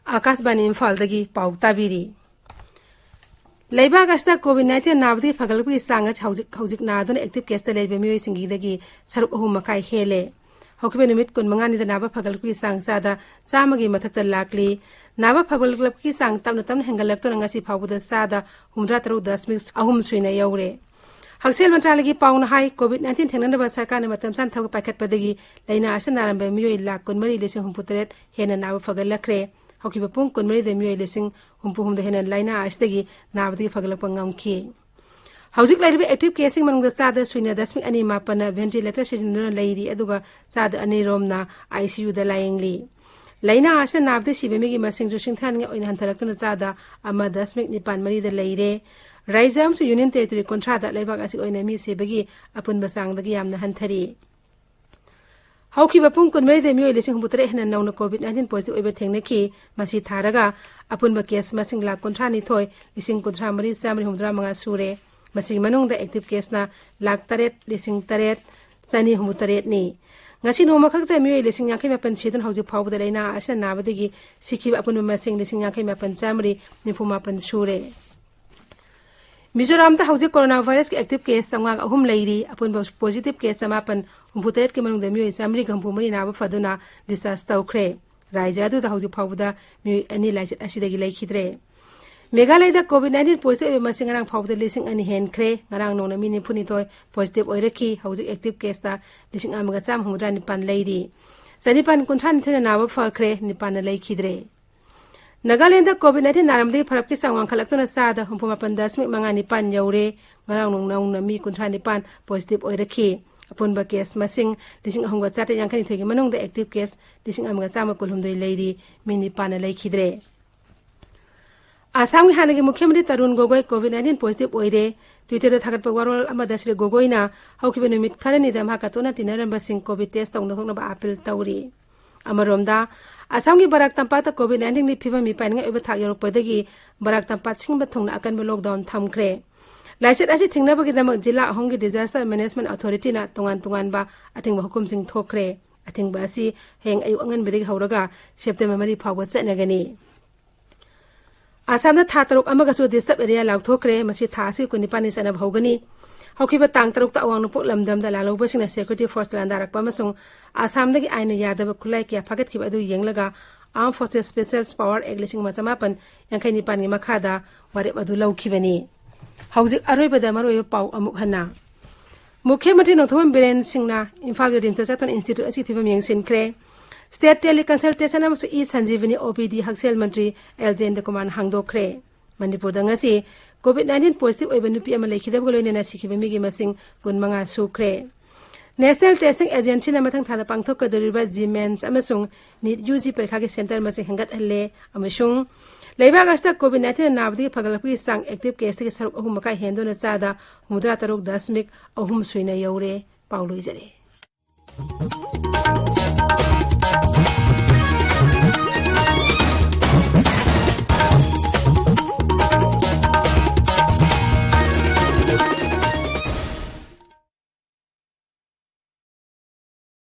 ꯑꯥꯀꯥꯁꯕꯥꯅꯤ ꯏꯝꯐꯥꯜꯗꯒꯤ ꯄꯥꯎ ꯇꯥꯕꯤꯔꯤ꯫ ꯂꯩꯕꯥꯛ ꯑꯁꯤꯗ COVID nineteen ꯅꯥꯕꯗꯒꯤ ꯐꯒꯠꯂꯛꯄꯒꯤ ꯆꯥꯡ ꯑꯁꯤ ꯍꯧꯖꯤꯛ ꯍꯧꯖꯤꯛ ꯅꯥꯗꯨꯅ ꯑꯦꯛꯇꯤꯚ ꯀꯦꯁꯇ ꯂꯩꯔꯤꯕ ꯃꯤꯑꯣꯏꯁꯤꯡꯒꯤꯗꯒꯤ ꯁꯔꯨꯛ ꯑꯍꯨꯝ ꯃꯈꯥꯏ ꯍꯦꯜꯂꯦ꯫ ꯍꯧꯈꯤꯕ ꯅꯨꯃꯤꯠ ꯀꯨꯟꯃꯉꯥꯅꯤꯗ ꯅꯥꯕ ꯐꯒꯠꯂꯛꯄꯒꯤ ꯆꯥꯡ ꯆꯥꯗ ꯆꯥꯝꯃꯒꯤ ꯃꯊꯛꯇ ꯂꯥꯛꯂꯤ꯫ ꯅꯥꯕ ꯐꯒꯠꯂꯛꯄꯒꯤ ꯆꯥꯡ ꯇꯞꯅ ꯇꯞꯅ ꯍꯦꯟꯒꯠꯂꯛꯇꯨꯅ ꯉꯁꯤ ꯐꯥꯎꯕꯗ ꯆꯥꯗ ꯍꯨꯝꯗ꯭ꯔꯥ ꯇꯔꯨꯛ ꯗꯁꯃꯤꯛ ꯑꯍꯨꯝ ꯁꯨꯏꯅ ꯌꯧꯔꯦ꯫ ꯍꯛꯁꯦꯜ ꯃꯟꯇ꯭ꯔꯥꯂꯌꯒꯤ ꯄꯥꯎꯅ ꯍꯥꯏ, COVID nineteen ꯊꯦꯡꯅꯅꯕ ꯁꯔꯀꯥꯔꯅ ꯃꯇꯝ ꯆꯥꯅ ꯊꯕꯛ ꯄꯥꯏꯈꯠꯄꯗꯒꯤ ꯂꯥꯏꯅꯥ ꯑꯁꯤꯅ ꯅꯥꯔꯝꯕ ꯃꯤꯑꯣꯏ ꯂꯥꯈ ꯀꯨꯟꯃꯔꯤ ꯂꯤꯁꯤꯡ ꯍꯨꯝꯐꯨꯇꯔꯦꯠ ꯍꯦꯟꯅ ꯅꯥꯕ ꯐꯒꯠꯂꯛꯈ꯭ꯔꯦ꯫ ꯍꯧꯈꯤꯕ ꯄꯨꯡ ꯀꯨꯟꯃꯔꯤꯗ ꯃꯤꯑꯣꯏ ꯂꯤꯁꯤꯡ ꯍꯨꯝꯐꯨ ꯍꯨꯝꯗꯣꯏ ꯍꯦꯟꯅ ꯂꯥꯏꯅꯥ ꯑꯁꯤꯗꯒꯤ ꯅꯥꯕꯗꯒꯤ ꯐꯒꯠꯂꯛꯄ ꯉꯝꯈꯤ꯫ ꯍꯧꯖꯤꯛ ꯂꯩꯔꯤꯕ ꯑꯦꯛꯇꯤꯚ ꯀꯦꯁꯁꯤꯡ ꯃꯅꯨꯡꯗ ꯆꯥꯗ ꯁꯨꯏꯅ ꯗꯁꯃꯤꯛ ꯑꯅꯤ ꯃꯥꯄꯟꯅ ꯚꯦꯟꯇꯤꯂꯦꯇꯔ ꯁꯤꯖꯤꯟꯅꯗꯨꯅ ꯂꯩꯔꯤ, ꯑꯗꯨꯒ ꯆꯥꯗ ꯑꯅꯤ ꯔꯣꯝꯅ ICUꯗ ꯂꯥꯌꯦꯡꯂꯤ꯫ ꯂꯥꯏꯅꯥ ꯑꯁꯤꯅ ꯅꯥꯕꯗ ꯁꯤꯕ ꯃꯤꯒꯤ ꯃꯁꯤꯡꯁꯨ ꯁꯤꯡꯊꯥꯅꯤꯡꯉꯥꯏ ꯑꯣꯏꯅ ꯍꯟꯊꯔꯛꯇꯨꯅ ꯆꯥꯗ ꯑꯃ ꯗꯁꯃꯤꯛ ꯅꯤꯄꯥꯟ ꯃꯔꯤꯗ ꯂꯩꯔꯦ꯫ ꯔꯥꯏꯖ꯭ꯌ ꯑꯃꯁꯨꯡ ꯌꯨꯅꯤꯌꯟ ꯇꯦꯔꯤꯇꯣꯔꯤ ꯀꯨꯟꯊ꯭ꯔꯥꯗ ꯂꯩꯕꯥꯛ ꯑꯁꯤꯒꯤ ꯑꯣꯏꯅ ꯃꯤ ꯁꯤꯕꯒꯤ ꯑꯄꯨꯟꯕ ꯆꯥꯡꯗꯒꯤ ꯌꯥꯝꯅ ꯍꯟꯊꯔꯤ꯫ ꯍꯧꯈꯤꯕ ꯄꯨꯡ ꯀꯨꯟꯃꯔꯤꯗ ꯃꯤꯑꯣꯏ ꯂꯤꯁꯤꯡ ꯍꯨꯝꯐꯨꯇꯔꯦꯠ ꯍꯦꯟꯅ ꯅꯧꯅ COVID nineteen positive ꯑꯣꯏꯕ ꯊꯦꯡꯅꯈꯤ꯫ ꯃꯁꯤ ꯊꯥꯔꯒ ꯑꯄꯨꯟꯕ ꯀꯦꯁ ꯃꯁꯤꯡ ꯂꯥꯈ ꯀꯨꯟꯊ꯭ꯔꯥꯅꯤꯊꯣꯏ, ꯂꯤꯁꯤꯡ ꯀꯨꯟꯊ꯭ꯔꯥ ꯃꯔꯤ, ꯆꯥꯃꯔꯤ ꯍꯨꯝꯐꯨꯇꯔꯥ ꯃꯉꯥ ꯁꯨꯔꯦ꯫ ꯃꯁꯤꯒꯤ ꯃꯅꯨꯡꯗ ꯑꯦꯛꯇꯤꯚ ꯀꯦꯁꯅ ꯂꯥꯈ ꯇꯔꯦꯠ, ꯂꯤꯁꯤꯡ ꯇꯔꯦꯠ, ꯆꯅꯤ ꯍꯨꯝꯐꯨꯇꯔꯦꯠꯅꯤ꯫ ꯉꯁꯤ ꯅꯣꯡꯃꯈꯛꯇ ꯃꯤꯑꯣꯏ ꯂꯤꯁꯤꯡ ꯌꯥꯡꯈꯩ ꯃꯥꯄꯟ ꯁꯤꯗꯨꯅ ꯍꯧꯖꯤꯛ ꯐꯥꯎꯕꯗ ꯂꯥꯏꯅꯥ ꯑꯁꯤꯅ ꯅꯥꯕꯗꯒꯤ ꯁꯤꯈꯤꯕ ꯑꯄꯨꯟꯕ ꯃꯁꯤꯡ ꯂꯤꯁꯤꯡ ꯌꯥꯡꯈꯩ ꯃꯥꯄꯟ ꯆꯥꯃꯔꯤ ꯅꯤꯐꯨ ꯃꯥꯄꯟ ꯁꯨꯔꯦ꯫ ꯃꯤꯖꯣꯔꯥꯝꯗ ꯍꯧꯖꯤꯛ ꯀꯣꯔꯣꯅꯥ ꯚꯥꯏꯔꯁꯀꯤ ꯑꯦꯛꯇꯤꯚ ꯀꯦꯁ ꯆꯥꯝꯃꯉꯥꯒ ꯑꯍꯨꯝ ꯂꯩꯔꯤ꯫ ꯑꯄꯨꯟꯕ ꯄꯣꯖꯤꯇꯤꯚ ꯀꯦꯁ ꯆꯃꯥꯄꯟ ꯍꯨꯝꯐꯨꯇꯔꯦꯠꯀꯤ ꯃꯅꯨꯡꯗ ꯃꯤꯑꯣꯏ ꯆꯥꯃꯔꯤꯒ ꯍꯨꯝꯐꯨ ꯃꯔꯤ ꯅꯥꯕ ꯐꯗꯨꯅ ꯗꯤꯁꯆꯥꯔꯖ ꯇꯧꯈ꯭ꯔꯦ꯫ ꯔꯥꯖ꯭ꯌ ꯑꯗꯨꯗ ꯍꯧꯖꯤꯛ ꯐꯥꯎꯕꯗ ꯃꯤꯑꯣꯏ ꯑꯅꯤ ꯂꯥꯏꯆꯠ ꯑꯁꯤꯗꯒꯤ ꯂꯩꯈꯤꯗ꯭ꯔꯦ꯫ ꯃꯦꯘꯥꯂꯌꯗ ꯀꯣꯚꯤꯗ ꯅꯥꯏꯟꯇꯤꯟ ꯄꯣꯖꯤꯇꯤꯚ ꯑꯣꯏꯕ ꯃꯁꯤꯡ ꯉꯔꯥꯡ ꯐꯥꯎꯕꯗ ꯂꯤꯁꯤꯡ ꯑꯅꯤ ꯍꯦꯟꯈ꯭ꯔꯦ꯫ ꯉꯔꯥꯡ ꯅꯣꯡꯅ ꯃꯤ ꯅꯤꯐꯨꯅꯤꯊꯣꯏ ꯄꯣꯖꯤꯇꯤꯚ ꯑꯣꯏꯔꯛꯈꯤ꯫ ꯍꯧꯖꯤꯛ ꯑꯦꯛꯇꯤꯚ ꯀꯦꯁꯇ ꯂꯤꯁꯤꯡ ꯑꯃꯒ ꯆꯥꯝꯃ ꯍꯨꯝꯐꯨꯇꯔꯥ ꯅꯤꯄꯥꯟ ꯂꯩꯔꯤ꯫ ꯆꯅꯤꯄꯥꯟ ꯀꯨꯟꯊ꯭ꯔꯥ ꯅꯤꯊꯣꯏꯅ ꯅꯥꯕ ꯐꯈ꯭ꯔꯦ, ꯅꯤꯄꯥꯟꯅ ꯂꯩꯈꯤꯗ꯭ꯔꯦ꯫ ꯅꯥꯒꯥꯂꯦꯟꯗ ꯀꯣꯚꯤꯗ ꯅꯥꯏꯟꯇꯤꯟ ꯅꯥꯔꯝꯕꯗꯒꯤ ꯐꯔꯛꯀꯤ ꯆꯥꯡ ꯋꯥꯡꯈꯠꯂꯛꯇꯨꯅ ꯆꯥꯗ ꯍꯨꯝꯐꯨ ꯃꯥꯄꯟ ꯗꯁꯃꯤꯛ ꯃꯉꯥ ꯅꯤꯄꯥꯟ ꯌꯧꯔꯦ꯫ ꯉꯔꯥꯡ ꯅꯣꯡ ꯅꯧꯅ ꯃꯤ ꯀꯨꯟꯊ꯭ꯔꯥ ꯅꯤꯄꯥꯟ ꯄꯣꯖꯤꯇꯤꯚ ꯑꯣꯏꯔꯛꯈꯤ꯫ ꯑꯄꯨꯟꯕ ꯀꯦꯁ ꯃꯁꯤꯡ ꯂꯤꯁꯤꯡ ꯑꯍꯨꯝꯒ ꯆꯥꯇ꯭ꯔꯦꯠ ꯌꯥꯡꯈꯩ ꯅꯤꯊꯣꯏꯒꯤ ꯃꯅꯨꯡꯗ ꯑꯦꯛꯇꯤꯚ ꯀꯦꯁ ꯂꯤꯁꯤꯡ ꯑꯃꯒ ꯆꯥꯝꯃ ꯀꯨꯟꯍꯨꯝꯗꯣꯏ ꯂꯩꯔꯤ꯫ ꯃꯤ ꯅꯤꯄꯥꯟꯅ ꯂꯩꯈꯤꯗ꯭ꯔꯦ꯫ ꯑꯁꯥꯝꯒꯤ ꯍꯥꯟꯅꯒꯤ ꯃꯨꯈ꯭ꯌ ꯃꯟꯇ꯭ꯔꯤ ꯇꯔꯨꯟ ꯒꯣꯒꯣꯏ ꯀꯣꯚꯤꯗ ꯅꯥꯏꯟꯇꯤꯟ ꯄꯣꯖꯤꯇꯤꯚ ꯑꯣꯏꯔꯦ꯫ ꯇ꯭ꯋꯤꯇꯔꯗ ꯊꯥꯒꯠꯄ ꯋꯥꯔꯣꯜ ꯑꯃꯗ ꯁ꯭ꯔꯤ ꯒꯣꯒꯣꯏꯅ ꯍꯧꯈꯤꯕ ꯅꯨꯃꯤꯠ ꯈꯔꯅꯤꯗ ꯃꯍꯥꯛꯀ ꯇꯣꯠꯅ ꯇꯤꯟꯅꯔꯝꯕꯁꯤꯡ ꯀꯣꯚꯤꯗ ꯇꯦꯁ ꯇꯧꯅꯊꯣꯛꯅꯕ ꯑꯥꯄꯤꯜ ꯇꯧꯔꯤ꯫ ꯑꯃꯔꯣꯝꯗ, ꯑꯁꯥꯝꯒꯤ ꯕꯔꯥꯛ ꯇꯝꯄꯥꯛꯇ ꯀꯣꯚꯤꯗ ꯅꯥꯏꯟꯇꯤꯟꯒꯤ ꯐꯤꯕꯝ ꯃꯤꯄꯥꯏꯅꯤꯡꯉꯥꯏ ꯑꯣꯏꯕ ꯊꯥꯛ ꯌꯧꯔꯛꯄꯗꯒꯤ ꯕꯔꯥꯛ ꯇꯝꯄꯥꯛ ꯁꯤꯟꯕ ꯊꯨꯡꯅ ꯑꯀꯟꯕ ꯂꯣꯛꯗꯥꯎꯟ ꯊꯝꯈ꯭ꯔꯦ꯫ ꯂꯥꯏꯆꯠ ꯑꯁꯤ ꯊꯤꯡꯅꯕꯒꯤꯗꯃꯛ ꯖꯤꯂꯥ ꯑꯍꯨꯝꯒꯤ ꯗꯤꯖꯥꯁꯇꯔ ꯃꯦꯅꯦꯖꯃꯦꯟ ꯑꯣꯊꯣꯔꯤꯇꯤꯅ ꯇꯣꯉꯥꯟ ꯇꯣꯉꯥꯟꯕ ꯑꯊꯤꯡꯕ ꯍꯨꯀꯨꯝꯁꯤꯡ ꯊꯣꯛꯈ꯭ꯔꯦ꯫ ꯑꯊꯤꯡꯕ ꯑꯁꯤ ꯍꯌꯦꯡ ꯑꯌꯨꯛ ꯑꯉꯟꯕꯗꯒꯤ ꯍꯧꯔꯒ ꯁꯦꯞꯇꯦꯝꯕꯔ ꯃꯔꯤ ꯐꯥꯎꯕ ꯆꯠꯅꯒꯅꯤ꯫ ꯑꯁꯥꯝꯗ ꯊꯥ ꯇꯔꯨꯛ ꯑꯃꯒꯁꯨ ꯗꯤꯁꯇꯔꯕ ꯑꯦꯔꯤꯌꯥ ꯂꯥꯎꯊꯣꯛꯈ꯭ꯔꯦ꯫ ꯃꯁꯤ ꯊꯥ ꯑꯁꯤ ꯀꯨꯟꯅꯤꯄꯥꯟꯅꯤ ꯆꯠꯅꯕ ꯍꯧꯒꯅꯤ꯫ ꯍꯧꯈꯤꯕ ꯇꯥꯡ ꯇꯔꯨꯛꯇ ꯑꯋꯥꯡ ꯅꯣꯡꯄꯣꯛ ꯂꯝꯗꯝꯗ ꯂꯥꯜꯍꯧꯕꯁꯤꯡꯅ ꯁꯦꯀ꯭ꯌꯨꯔꯤꯇꯤ ꯐꯣꯔꯁꯇ ꯂꯥꯟꯗꯥꯔꯛꯄ ꯑꯃꯁꯨꯡ ꯑꯁꯥꯝꯗꯒꯤ ꯑꯥꯏꯟꯅ ꯌꯥꯗꯕ ꯈꯨꯠꯂꯥꯏ ꯀꯌꯥ ꯐꯥꯒꯠꯈꯤꯕ ꯑꯗꯨ ꯌꯦꯡꯂꯒ Armed Forces Special Power Act ꯂꯤꯁꯤꯡ ꯑꯃ ꯆꯃꯥꯄꯟ ꯌꯥꯡꯈꯩ ꯅꯤꯄꯥꯟꯒꯤ ꯃꯈꯥꯗ ꯋꯥꯔꯦꯞ ꯑꯗꯨ ꯂꯧꯈꯤꯕꯅꯤ꯫ ꯍꯧꯖꯤꯛ ꯑꯔꯣꯏꯕꯗ ꯃꯔꯨꯑꯣꯏꯕ ꯄꯥꯎ ꯑꯃꯨꯛ ꯍꯟꯅ꯫ ꯃꯨꯈ꯭ꯌ ꯃꯟꯇ꯭ꯔꯤ ꯅꯣꯡꯊꯣꯝꯕꯝ ꯕꯤꯔꯦꯟ ꯁꯤꯡꯅ ꯏꯝꯐꯥꯜꯒꯤ ꯔꯤꯝꯁꯇ ꯆꯠꯇꯨꯅ ꯏꯟꯁꯇꯤꯇ꯭ꯌꯨꯠ ꯑꯁꯤꯒꯤ ꯐꯤꯕꯝ ꯌꯦꯡꯁꯤꯟꯈ꯭ꯔꯦ꯫ ꯁ꯭ꯇꯦꯠ ꯇꯦꯂꯤ ꯀꯟꯁꯜꯇꯦꯁꯟ ꯑꯃꯁꯨꯡ ꯏ ꯁꯟꯖꯤꯕꯅꯤ, ꯑꯣ ꯄꯤ ꯗꯤ, ꯍꯛꯁꯦꯜ ꯃꯟꯇ꯭ꯔꯤ ꯑꯦꯜ ꯖꯌꯦꯟꯇ ꯀꯨꯃꯥꯔꯅ ꯍꯥꯡꯗꯣꯛꯈ꯭ꯔꯦ꯫ ꯃꯅꯤꯄꯨꯔꯗ ꯉꯁꯤ ꯀꯣꯚꯤꯗ ꯅꯥꯏꯟꯇꯤꯟ ꯄꯣꯖꯤꯇꯤꯚ ꯑꯣꯏꯕ ꯅꯨꯄꯤ ꯑꯃ ꯂꯩꯈꯤꯗꯕꯒ ꯂꯣꯏꯅꯅ ꯁꯤꯈꯤꯕ ꯃꯤꯒꯤ ꯃꯁꯤꯡ ꯀꯨꯟꯃꯉꯥ ꯁꯨꯈ꯭ꯔꯦ꯫ ꯅꯦꯁꯅꯦꯜ ꯇꯦꯁꯇꯤꯡ ꯑꯦꯖꯦꯟꯁꯤꯅ ꯃꯊꯪ ꯊꯥꯗ ꯄꯥꯡꯊꯣꯛꯀꯗꯧꯔꯤꯕ ꯖꯤ ꯃꯦꯟꯁ ꯑꯃꯁꯨꯡ ꯅꯤꯠ ꯌꯨ ꯖꯤ ꯄꯔꯤꯈꯥꯒꯤ ꯁꯦꯟꯇꯔ ꯃꯁꯤꯡ ꯍꯦꯟꯒꯠꯍꯜꯂꯦ ꯑꯃꯁꯨꯡ ꯂꯩꯕꯥꯛ ꯑꯁꯤꯗ ꯀꯣꯚꯤꯗ ꯅꯥꯏꯟꯇꯤꯟ ꯅꯥꯕꯗꯒꯤ ꯐꯒꯠꯂꯛꯄꯒꯤ ꯆꯥꯡ ꯑꯦꯛꯇꯤꯚ ꯀꯦꯁꯇꯒꯤ ꯁꯔꯨꯛ ꯑꯍꯨꯝ ꯃꯈꯥꯏ ꯍꯦꯟꯗꯨꯅ ꯆꯥꯗ ꯍꯨꯝꯐꯨꯇꯔꯥ ꯇꯔꯨꯛ ꯗꯁꯃꯤꯛ ꯑꯍꯨꯝ ꯁꯨꯏꯅ ꯌꯧꯔꯦ꯫ ꯄꯥꯎ ꯂꯣꯏꯖꯔꯦ꯫